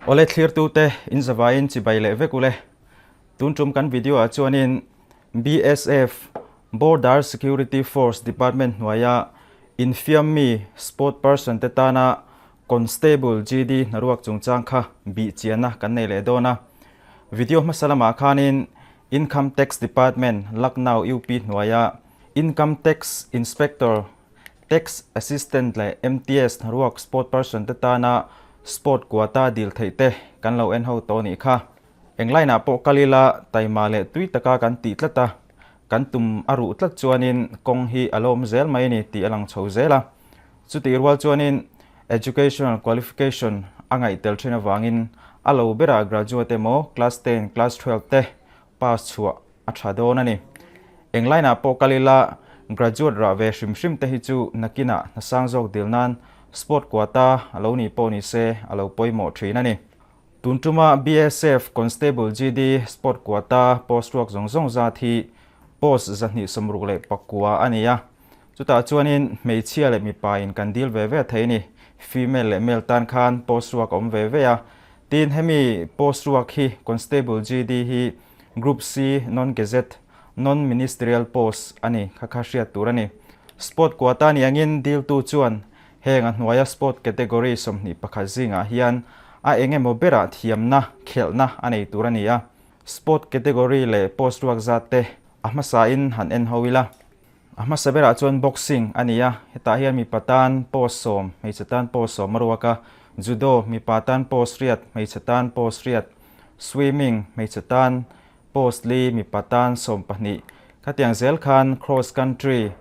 Awle thlirtute in zavaiin chibai leh vek ule. Tun tum kan video ah chuanin BSF, Border Security Force Department hnuaia infiam mi sport person te tana Constable GD hnaruak chungchang kha bih chianna kan nei leh dawn a. Video hmasa lamah khanin Income Tax Department, Lucknow UP hnuaia Income Tax Inspector, Tax Assistant leh MTS hnaruak sport person te tana sport quota dil theih te kan lo en ho tawh a nih kha. Eng line ah pawh kal ila taima leh tui taka kan tih tlat a, kan tum a ruh tlat chuanin kawng hi a lo awm zel mai a ni tih a lang chho zel a. Chutih rual chuanin educational qualification a ngaih tel thin avangin a lo berah graduate emaw class ten, class 12 te pass chhuah a tha dawn a ni. Eng line ah pawh kal ila graduate rah ve hrim hrim te hi chu nakinah hnasang zawk dil nan sport quota a lo nih pawh ni se a lo pawimawh thin a ni. Tun tuma BSF Constable GD Sport Quota post ruak zawng zawng zat hi post 269 a ni a. Chutah chuanin hmeichhia leh mipa in kan deal ve ve thei a ni. Female leh male tan khan post ruak a awm ve ve a. Tin, hemi post ruak hi Constable GD hi Group C Non-Gazette, Non-Ministerial post a ni kha kha hriat tur a ni. Sport Quota ni angin deal tu chuan Heng a hnuaia sport category 21 zingah hian a eng emaw berah thiamna, khelhna a nei tur a ni a. Sport category leh post ruak zat te a hmasain han en ho ila. A hmasa berah chuan boxing a ni a, hetah hian mipa tan post 10, hmeichhe tan post 10 a ruak a. Judo, mipa tan post 8, hmeichhe tan post 8. Swimming, hmeichhe tan post 4, mipa tan 12. Khatiang zel khan cross country,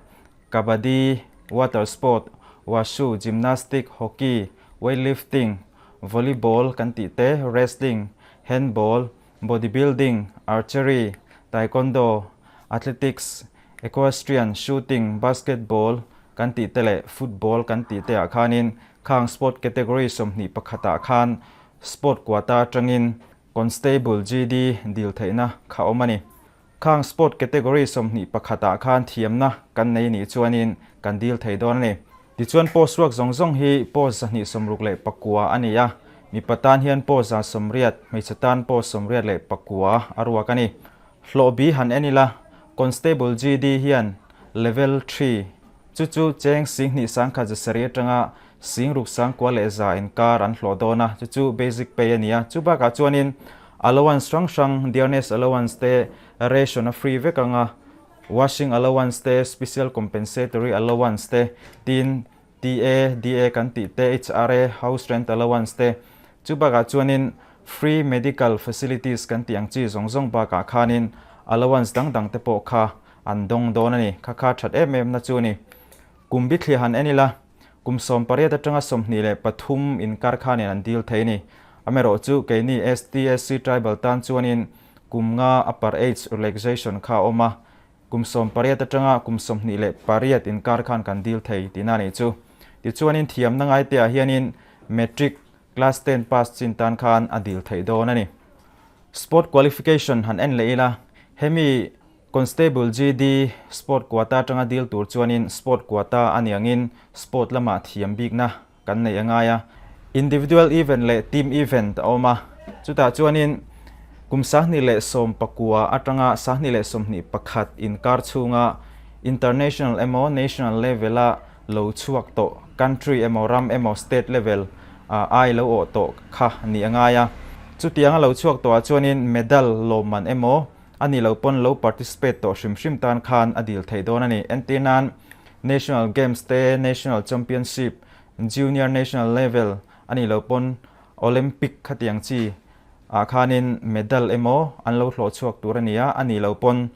Kabaddi, water sport, wushu, gymnastic, hockey, weightlifting, volleyball kan tih te, wrestling, handball, bodybuilding, archery, taekwondo, athletics, equestrian, shooting, basketball kan tih te leh football kan tih te ah khanin khang sport category 21 ah khan sport quota atangin Constable GD dil theihna kha awm a ni. Khang sport category 21 ah khan thiamna kan nei nih chuanin kan dil thei dawn a ni. Tichuan post ruak zawng zawng hi post 269 a ni a, mipa tan hian post 180, hmeichhe tan post 89 a ruak a ni. Hlawh bi han en ila, Constable GD hian level 3, chu chu cheng 21,700 atanga 61,100 inkar an hlawh dawn a, chu chu basic pay a ni a. Chu bakah chuanin Allowance hrang hrang, dearness allowance te, ration a free vek ang a, washing allowance te, special compensatory allowance te, tin TA, DA kan tih te, HRA, house rent allowance te, chu bakah chuanin free medical facilities kan tih ang chi zawng zawng bakah khanin allowance dang dang te pawh kha an dawng dawn a ni. Kha kha that em em na chu a ni. Kum bithliah han en ila. Kum 18 atanga 23 inkar khanin an dil thei a ni. Amaherawh chu keini STSC Tribal tan chuanin kum nga upper age relaxation kha a awm a, kum 18 atanga kum 28 inkar khan kan dil thei tihna a nih chu. Tichuanin thiamna ngaiteah hianin Matric Class 10 pass chin tan khan a dil theih dawn a ni. Sport qualification han en leh ila, hemi Constable GD Sport quota atanga dil tur chuanin sport quota a niangin sport lamah thiam bikna kan nei a ngai a. Individual event leh team event a awm a, chutah chuanin kum 2019 atanga 2021 inkar chhunga international emaw national level-a lo chhuak tawh country emaw ram emaw state level ai lo awh tawh kha nih a ngai a. Chutianga lo chhuak tawhah chuanin medal lawmman emaw a ni lo pawn lo participate tawh hrim hrim tan khan a dil theih dawn a ni. Entir nan National Games te, National Championship, Junior National Level a ni lo pawn Olympic khatiang chi ah khanin medal emaw an lo hlawh chhuak tur a ni a, a ni lo pawn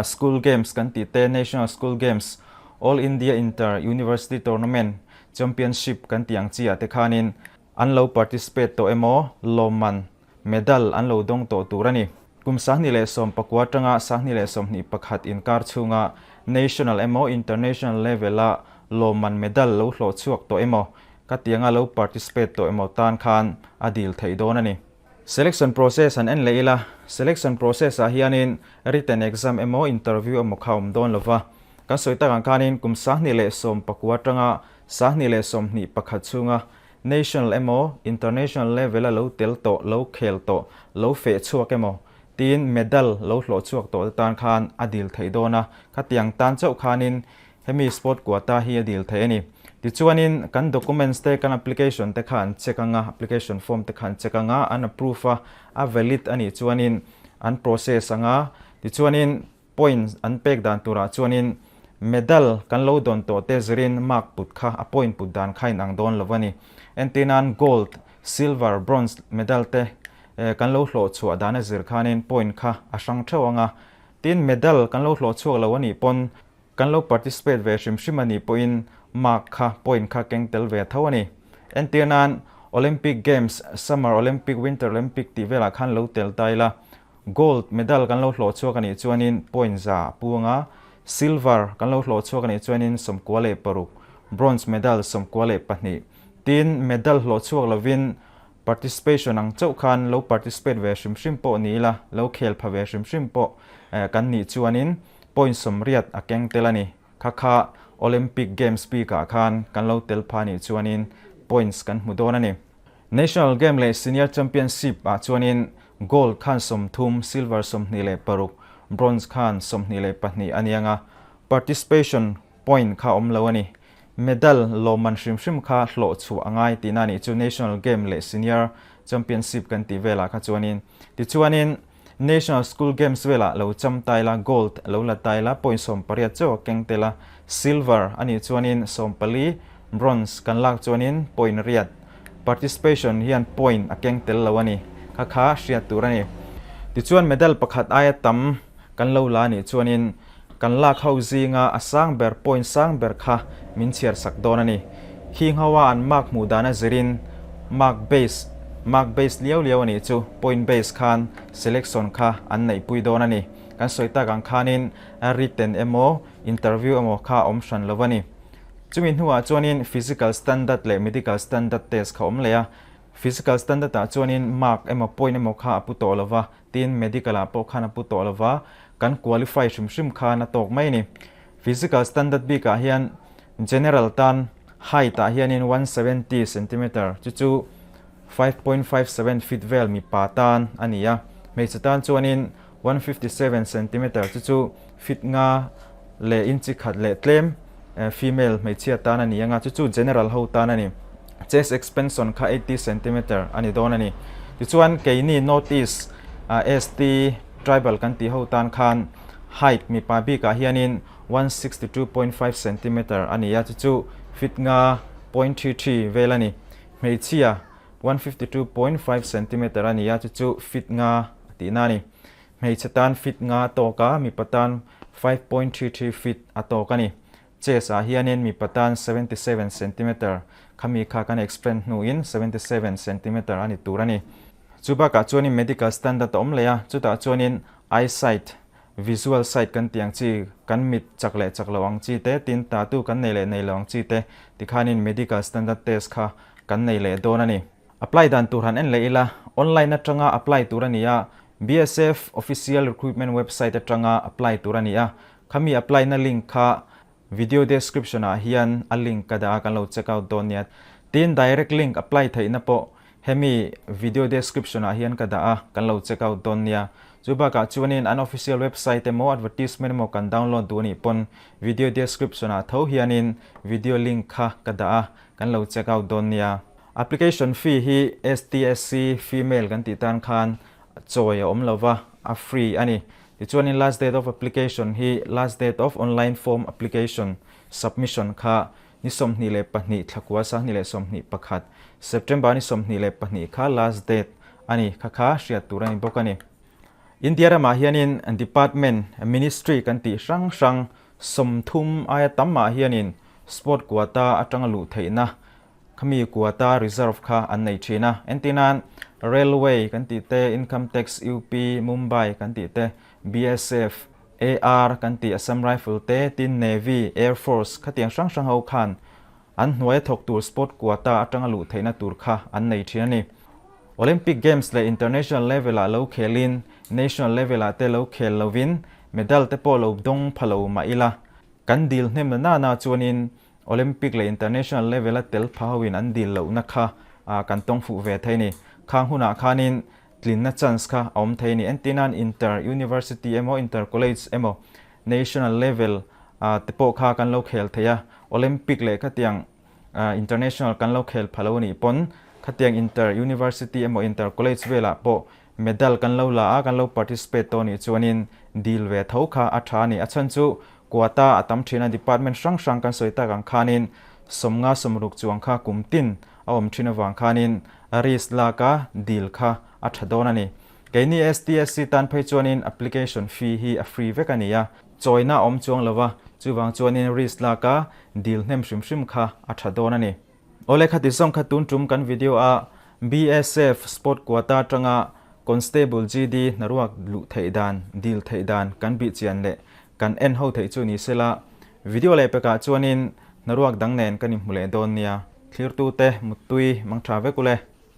School Games kan tih te, National School Games, All India Inter University Tournament Championship kan tih ang chi ah te khanin an lo participate tawh emaw lawmman medal an lo dawng tawh tur a ni. Kum 2019 atanga 2021 inkar chhunga national emaw international level-a lawmman medal lo hlawh chhuak tawh emaw, khatianga lo participate tawh emaw tan khan a dil theih dawn a ni. Selection process han en leh ila, selection process-ah hianin written exam emaw interview emaw kha a awm dawn lova. Kan sawi tak ang khanin kum 2019 atanga 2021 chhunga. National emaw International level a lo tel tawh, lo khel tawh, lo feh chhuak emaw tiin medal lo hlawh chhuak tawh te tan khan a dil theih dawn a, khatiang tan chauh khanin hemi sport quota hi a dil theih a ni. Tichuanin kan documents te, kan application te kha an check anga, application form te kha an check anga, an approve a, a valid a nih chuanin an process anga, tichuanin Point an pek dan turah chuanin medal kan lo dawn tawh te zirin mark put kha a point put dan kha inang dawn lo a ni. Entir nan gold, silver, bronze medal te kan lo hlawh chhuah dan a zir khanin point kha a hrang theuh ang a. Tin medal kan lo hlawh chhuak lo a nih pawn kan lo participate ve hrim hrim a nih pawhin mark kha point kha keng tel ve tho a ni. Entir nan Olympic Games, Summer Olympic, Winter Olympic tih velah khan lo tel ta ila Gold medal kan lo hlawh chhuak a nih chuanin point za a pu anga, silver kan lo hlawh chhuak a nih chuanin 96, bronze medal 92. Tin, medal hlawh chhuak lovin participation ang chauh khan lo participate ve hrim hrim pawh ni ila, lo khel pha ve hrim hrim pawh kan nih chuanin point 80 a keng tel a ni. Kha kha Olympic Games bikah khan kan lo tel pha nih chuanin points kan hmu dawn a ni. National Game leh Senior Championship ah chuanin Gold khan 30, Silver 26, Bronze khan 22 a ni ang a, participation point kha awm lo a ni. Medal lawmman hrim hrim kha hlawh chhuah a ngai tihna a nih chu National Game leh Senior Championship kan tih velah kha chuanin. Tichuanin National School Games velah lo cham ta ila, Gold lo la ta ila, point 18 chauh a keng tel a, Silver a nih chuanin 14, Bronze kan lak chuanin point riat. Participation hian point a keng tel lo a ni. Kha kha hriat tur a ni. Tichuan medal pakhat aia tam kan lo la a nih chuanin kan lak ho zinga a sang ber point sang ber kha min chhiar sak dawn a ni. Khing ho a an mark hmuh dan a zirin mark base mark base liau liau a nih chu point base khan selection kha an neihpui dawn a ni. Kan sawi tak ang khanin written emaw interview emaw kha a awm hran lo a ni. Chumi hnuah chuanin physical standard leh medical standard test kha awm leh a. Physical standard ah chuanin mark emaw point emaw kha a pu tawh lo va, tin medical ah pawh khan a pu tawh lo va, kan qualify hrim hrim khan a tawk mai a ni. Physical standard bikah hian general tan height ah hianin 170 centimeter chu chu 5.57 feet vel mipa tan a ni a, hmeichhe tan chuanin 157 centimeter chu chu feet nga leh inchi khat leh tlem female hmeichhia tan a ni anga chu chu general ho tan a ni. Chest expansion kha 80 centimeter a ni dawn a ni. Tichuan keini North East ST tribal kan tih ho tan khan height mipa bikah hianin 162.5 centimeter a ni a, chu chu feet nga point three three vel a ni. Hmeichhia 152.5 centimeter a ni a, chu chu feet nga a tihna a ni. Hmeichhe tan feet nga a tawk a, mipa tan 5.33 feet a tawk a ni. Chest ah hianin mipa tan 77 centimeter khami kha kan explain hnuin 77 centimeter a ni tur a ni. Chu bakah chuanin medical standard a awm leh a, chutah chuanin eyesight Visual sight kan tih ang chi, kan mit chak leh chak lo ang chi te, tin tattoo kan nei leh nei lo ang chi te, tikhanin medical standard test kha kan nei leh dawn a ni. Apply dan tur han en leh ila, online atanga apply tur a ni a, BSF official recruitment website atanga apply tur a ni a, khami apply na link kha Video description ah hian a link ka dah a kan lo check out dawn nia. Tin direct link apply theihna pawh hemi video description ah hian ka dah a kan lo check out dawn nia. Chu bakah chuanin an official website emaw advertisement emaw kan download duh anih pawn video description ah tho hianin video link kha ka dah a kan lo check out dawn nia. Application fee hi STSC female kan tih tan khan chawi a awm lova a free a ni. Tichuanin last date of application hi last date of online form application submission kha ni 22 thlakua 2021 September ni 22 kha last date a ni kha kha hriat tur a ni bawk a ni. India ramah hianin department, ministry kan tih hrang hrang 30 aia tamah hianin sport quota atanga luh theihna Khami quota reserve kha an nei thin a. Entir nan Railway kan tih te, Income Tax UP, Mumbai kan tih te, BSF, AR kan tih Assam Rifle te, tin Navy, Air Force khatiang hrang hrang ho khan an hnuaia thawk tur sport quota atanga luh theihna tur kha an nei thin a ni. Olympic Games leh International level ah lo khelin National level ah te lo khel lovin medal te pawh lo dawng pha lo mah ila kan dil hnem na na na chuanin. Olympic leh International level a tel pha hoin an dil lohna kha kan tawng fuh ve thei a ni. Khang hunah khanin tlinna chance kha a awm thei a ni. Entirnan Inter University emaw Inter College emaw National level te pawh kha kan lo khel thei a, Olympic leh khatiang International kan lo khel pha lo a nih pawn khatiang Inter University emaw Inter College velah pawh medal kan lo la a, kan lo participate tawh a nih chuanin dil ve tho kha a tha a ni. A chhan chu quota a tam thin a, department hrang hrang kan sawi tak ang khanin 50 60 chuang kha kum tin a awm thin avang khanin risk lak a dil kha a tha dawn a ni. Keini STSC tan phei chuanin application fee hi a free vek a ni a, chawina a awm chuang lo va, chuvang chuanin risk lak a dil hnem hrim hrim kha a tha dawn a ni. Awle khati zawng kha tun tum kan video a BSF Sport Quota atanga Constable GD hnaruak luh theih dan, dil theih dan kan bih chian leh kan en ho theih chu ni sela, video leh pekah chuanin hnaruak dang nen kan inhmu leh dawn nia. Thlirtute, Muttui, Mangtha vek ule.